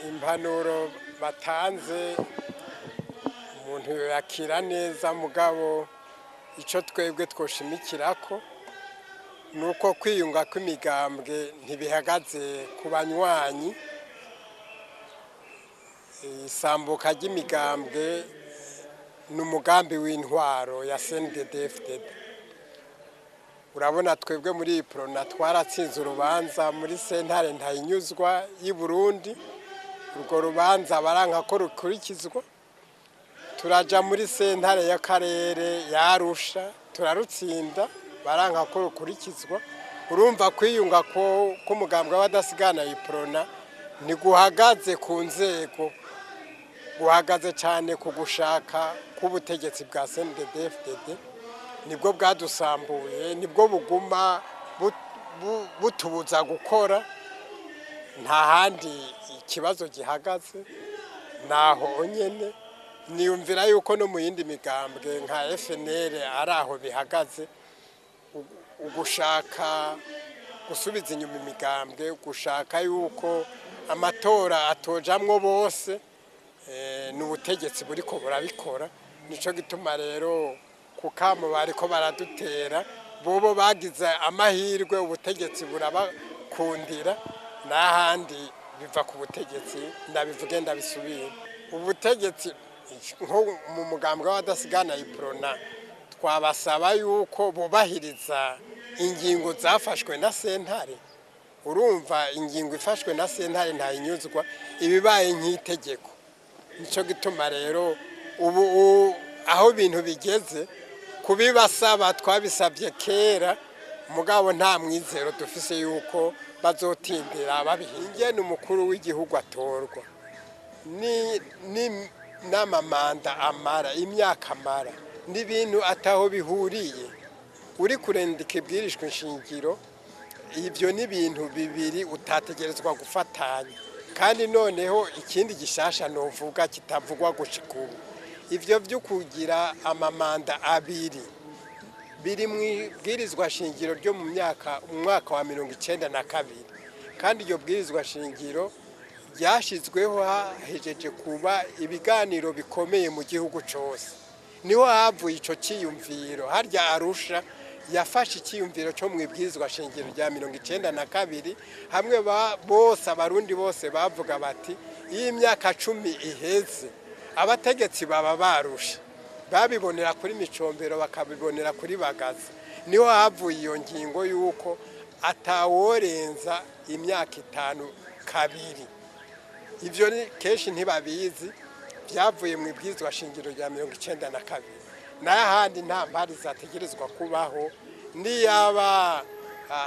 Impanuro batanze umuntu yakira neza, mugabo icyo twebwe twoshimikirako ni uko kwiyunga kw'imigambwe ntibihagaze ku banywanyi. Isambuka ry'imigambwe ni umugambi w'intwaro ya CNDD-FDD. Urabona twebwe muri Uprona twaratsinze urubanza muri sentare ntahinyuzwa y'i Burundi. Urwo rubanza baranka ko rukurikizwa, turaja muri sentare y'akarere ya Arusha turarutsinda, baranka ko rukurikizwa. Urumva kwiyunga ko k'umugambwe w'abadasigana Uprona ntiguhagaze ku nzego, guhagaze cyane ku gushaka k'ubutegetsi bwa CNDD-FDD. Nibwo bwadusambuye, nibwo buguma butubuza gukora. Nta handi ikibazo gihagaze, naho nyene. Niyumvira yuko no mu yindi migambwe nka FNL ari aho bihagaze. Ugushaka gusubiza inyuma imigambwe, gushaka yuko amatora atojamwo bose, ni ubutegetsi buriko burabikora. Nico gituma rero ku kamo bariko baradutera, bobo bagize amahirwe ubutegetsi burabakundira, n'ahandi biva ku butegetsi. Ndabivuge ndabisubira, ubutegetsi nko mu mugambwe w'abadasigana Uprona twabasaba yuko bubahiriza ingingo zafashwe na sentare. Urumva ingingo ifashwe na sentare ntayinyuzwa ibibaye nk'itegeko. Nico gituma rero ubu aho ibintu bigeze kubibasaba twabisabye kera, mugabo nta mwizero dufise yuko bazotindira babihinge. Umukuru w'igihugu atorwa ni n'amamanda amara, imyaka amara n'ibintu ataho bihuriye. Uri kurendika ibwirishwa inshingiro, ibyo ni ibintu bibiri utategerezwa gufatanya. Kandi noneho ikindi gishasha novuga kitavugwa gushika ubu, ivyo byo kugira amamanda abiri biri mu ibwirizwa shingiro ryo mu myaka umwaka wa 92, kandi iryo bwirizwa shingiro ryashyizweho hahejeje kuba ibiganiro bikomeye mu gihugu cyose. Niho havuye ico cyiyumviro. Harya Arusha yafashe icyiyumviro cyo mu ibwirizwa shingiro rya 92, hamwe bose Abarundi bose bavuga bati iyo imyaka 10 iheze abategetsi baba barushe. Babibonera kuri Micombero, bakabibonera kuri Bagaza. Niho havuye iyo ngingo y'uko ataworenza imyaka 5 kabiri. Ibyo kenshi ntibabizi, byavuye mu ibwirizwa shingiro rya 92. N'ahandi nta mpari zategerezwa kubaho. Niyaba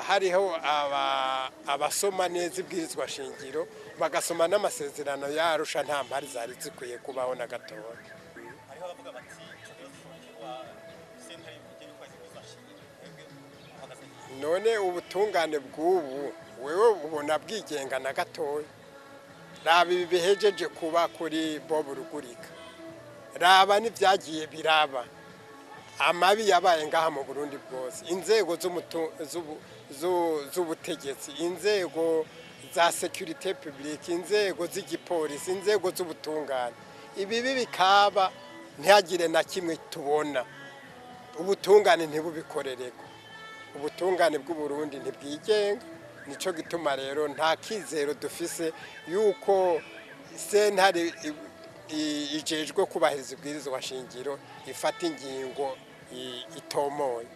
hariho abasoma neza ibwirizwa shingiro bagasoma n'amasezerano ya Arusha, nta mpari zari zikwiye kubaho na gatoya. Hariho abavuga bati ico kibazo gishobora sentare igiye gukora ibwirizwa shingiro, mwebwe muhagaze? None ubutungane bw'ubu wewe ubona bwigenga na gatoya? Raba ibi bihejeje kuba kuri Bob Rugurika, raba n'ibyagiye biraba, amabi yabaye ngaha mu Burundi bwose. Inzego z'ubutegetsi, inzego za sécurité publique, inzego z'igipolisi, inzego z'ubutungane, ibibi bikaba ntihagire na kimwe tubona. Ubutungane ntibubikorereko. Ubutungane bw'u Burundi ntibwigenga. Nico gituma rero nta kizero dufise yuko sentare ijejwe kubahiriza ibwirizwa shingiro ifata ingingo itomoye.